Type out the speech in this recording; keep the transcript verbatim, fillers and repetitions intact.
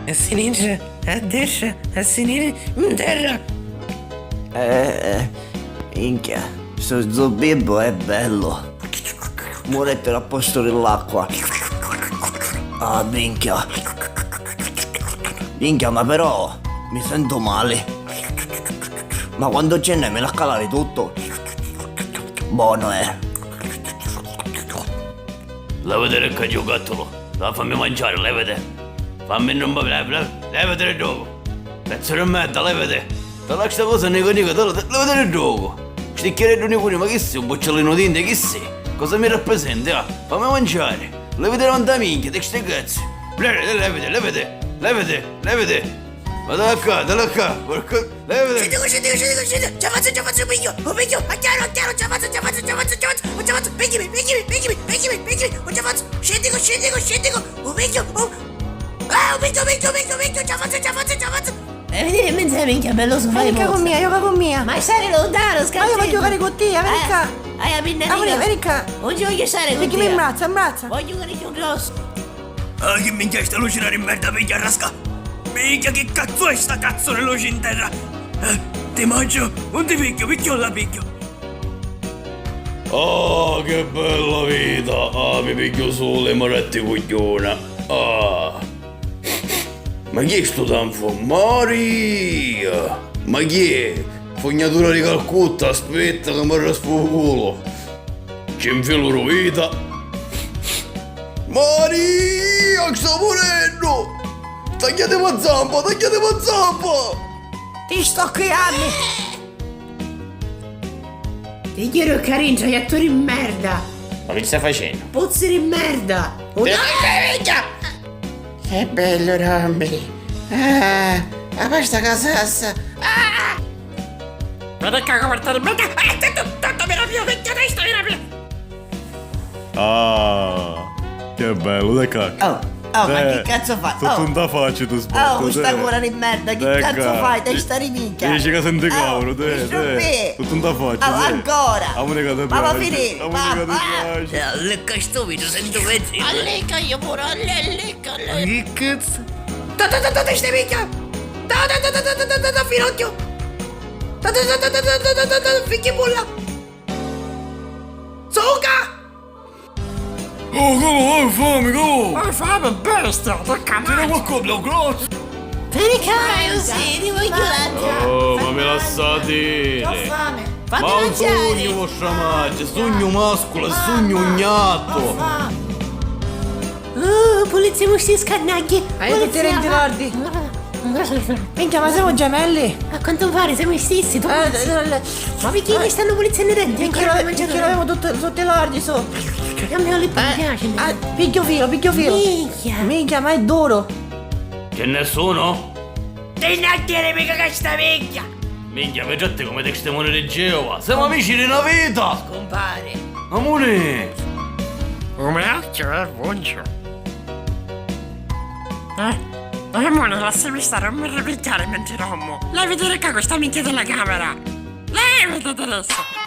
A sinistra, a destra, a sinistra, in terra. Eh, eh, minchia, stu zubibbu è bellu. Murettero a postu di l'acqua. Ah, minchia. Minchia, ma però mi sentu mali. Ma quantu ci n'è, mi l'ha calari tuttu. Bonu è. Levati di ccà, giucattulu. Va, fammi manciari, levati. Fammi non... le-, le-, levati di ddocu. Pezzu di merda, levati. Dalla sta cosa nicu nicu, dalla, levati di ddocu. Sticchiareddu nicu nicu, ma chi si, un bucciolinu d'India, chi si? Cosa mi rappresenti, ah? Fammi manciari. Levati davanti a minchia, di sti cazzi. Levati, levati, levati, levati, levati. Ma dalla ccà, dalla ccà, porco, levati. Scendi, scendi, scendi, scendi. Ce la fazzu, ce la fazzu, u pigghiu, u pigghiu, a chiaru, a chiaru, ce la fazzu, ce la fazzu, ce la fazzu, ce la fazzu, ce la fazzu. Pigghiami, pigghiami, pigghiami, pigghiami, pigghiami, u ce la fazzu. Scendi, scendi, scendi, u pigghiu, u... Ah, u pigghiu, u pigghiu, u pigghiu, u pigghiu, ce la fazzu, ce la fazzu, ce la fazzu. E vidi in mezzu a minchia, bellu su fai. Veni ccà cu mia, joca cu mia. Ma stari luntanu, scazzeddu. Ma io voglio giocare con te, veni ccà. Ah, eh, hai a pinnari. Veni ccà. Non ci voglio stare con te. Perché mi imbrazza, imbrazza. Voglio giocare più grosso. Ah, chi minchia è sta lucina di merda, minchia rasca. Minchia, chi cazzo è sta cazzo di luce in terra? Eh, ti mangio, non ti piggio, picchio la piggio. Ah, che bella vita! Ah, mi pigghiu sulu e mi retti cugghiuna. Ah. Ma chi è stu tanfu? Maria! Ma chi è? Fognatura di Calcutta, aspetta che mi raspu u culu. Ci nfilu ru vita. Maria, sta murennu! Tagghiatimi a zampa, tagghiatimi a zampa! Ti sto criannu! Ti chiru ccà dintra, iattu di merda! Ma chi stai facennu? Puzzi di merda! Una... Che bellu rompiri! Ah, la pasta casassa! Ah! Vedi ccà coperta di merda! Ah, tutto, tutto mi rapio, vecchia testa mi rapio! Ah, che bellu, dai ccà. Oh, oh, ma chi cazzo fai? Tuttu nta facci tu sbatti. Oh, sta cura di merda, chi cazzo fai? Testa di minchia. Dici ca senti cavolo, te, te. Tuttu nta facci, oh, te. Ancora. Amunica ti piaci. Ma va a finire, va, va. Allicca stupido, sento pezzi. Allicca io pure, allicca, allicca. Chi cazzo? Ta, ta, ta, ta, testa di minchia. Ta, ta, ta, finocchio. Ta, ta, ta, ta, fichi bulla. Zucca! Oh, come ho fame, come? Ho fame, bestia, tocca a me! Tira qualcosa, grazie! Teni caro, sì, ti voglio latte! Oh, ma mi lassati! Ho fame! Ma non sugnu vostra madre, sugnu masculu, sugnu un gnattu! Ho fame! Oh, polizia, mo sti scannagghia! Hai tutti i denti lordi! Minchia, ma siamo gemelli? A quanto pare siamo gli stessi, tu pensi? Eh, eh, eh, ma perché mi stanno pulizzando i denti? Perché ancora non ho mangiato niente. Perché avevamo tutti, tutti lordi su. Che a me le piace. Ah, piggio filo, piggio filo. Minchia. Minchia, ma è duro. C'è nessuno? Ti non dire mica che sta minchia! Minchia, mi tratti come testimone di Geova! Siamo amici di una vita! Scompare! Amore! Come occhio è buoncio! Eh, eh, mo, lassami stare, non mi ripigghiare mentre dormo. Levati di ccà cu sta minchia della camera. Levati adesso.